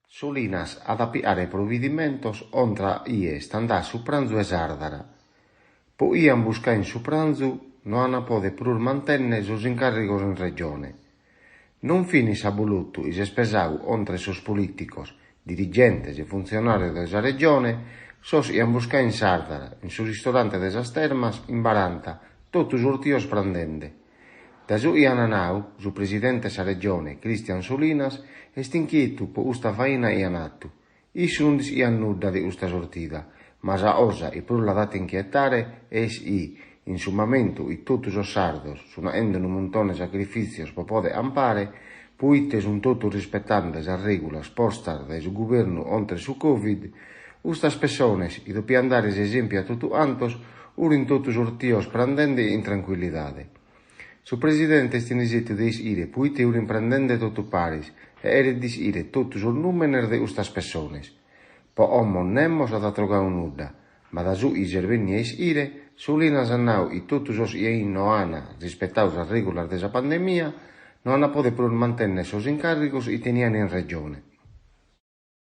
Solinas at a pigare providimentos contra a chie est andadu a su pranzu de Sàrdara. Pro chie ant buscadu in su pranzu no ant a pòdere prus mantènnere sos incàrrigos in Regione. Non finit s'abbolotu chi s'est pesadu contra sos polìticos, dirigentes e funtzionàrios de sa Regione, sos chi ant buscadu in Sàrdara, in su ristorante de sas Termas, in 40, totu sortidos prandende. Dae su chi ant nadu, su presidente de sa Regione, Christian Solinas, est inchietu pro custa faina chi ant fatu. Issu non nd'ischiat nudda de custa sortida, ma sa cosa chi prus l'at fatu inchietare est chi, in su mamentu chi totu sos sardos sunt faghende unu muntone de sacrifìtzios pro pòdere campare, proite sunt totus rispetende sas règulas postas dae su guvernu contra su Covid, custas pessones chi depiant dare s'esèmpiu a totu cantos, urint totu sortidos prandende in trancuillidade. Su presidente est in isetu de ischire proite urint prandende totu paris e cheret ischire totu sos nùmenes de custas pessones. Pro como nemos at atrogadu nudda, ma dae su chi s'est bènnidu a ischire, Solinas at nadu chi totu sos chi no ant rispetadu sas règulas de sa pandemia no ant a pòdere prus mantènnere sos incàrrigos chi teniant in Regione.